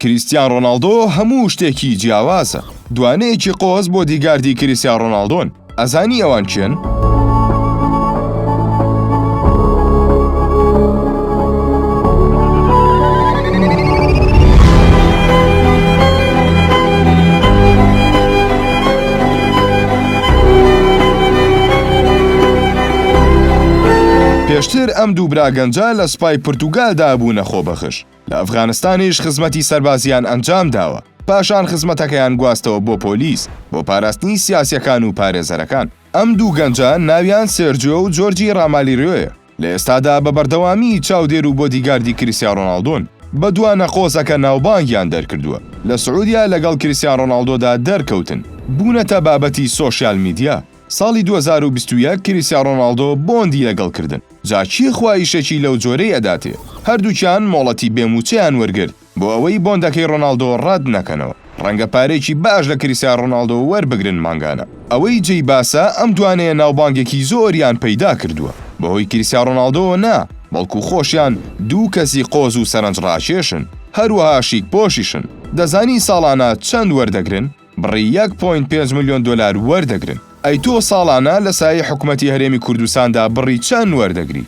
کریستیان ڕۆناڵدۆ هەموو شتێکی جیاوازە. دوانەیەکی قۆز بۆدیگاردی کریستیان ڕۆناڵدۆن. ئەزانی ئەوان کێن؟ پێشتر ئەم دوو برا گەنجە لە سوپای پورتوگالدا بوونە خۆبەخش. لە ئەفغانستانیش خزمەتی سەربازییان ئەنجام داوە، پاشان خزمەتەکەیان گواستەوە بۆ پۆلیس، بۆ پاراستنی سیاسییەکان و پارێزەرەکان. ئەم دوو گەنجە ناویان سێرجیۆ و جۆرجی ڕامالیرۆیە، لە ئێستادا بە بەردەوامی چاودێر و بۆدیگاردی کریستیان ڕۆناڵدۆن، بە دوانە قۆزەکە ناوبانگیان دەرکردووە، لە سعودیە لەگەڵ کریستیان ڕۆناڵدۆدا دەرکەوتن، بوونەتە بابەتی سۆشیال میدیا. ساڵی 2021 کریستیان ڕۆناڵدۆ بۆندی لەگەڵ کردن، جا کێ خوا ئیشێکی لەو جۆرەی ئەداتێ؟ هەردووکیان مۆڵەتی بێ مووچەیان وەرگرت بۆ ئەوەی بۆندەکەی ڕۆناڵدۆ ڕەت نەکەنەوە، ڕەنگە پارەیەکی باش لە کریستیان ڕۆناڵدۆ وەربگرن مانگانە. ئەوەی جێی باسە ئەم دوانەیە ناوبانگێکی زۆریان پەیدا کردووە بەهۆی کریستیان ڕۆناڵدۆوە نا، بەڵکو خۆشیان دوو کەسی قۆز و سەرنجڕاکێشن، هەروەها شیکپۆشیشن. دەزانی ساڵانە چەند وەردەگرن؟ بڕی یەک point پێنج ملیۆن دۆلار وەردەگرن. ئەی تۆ ساڵانە لە سایەی حکومەتی هەرێمی کوردستاندا بڕی چەند وەردەگری؟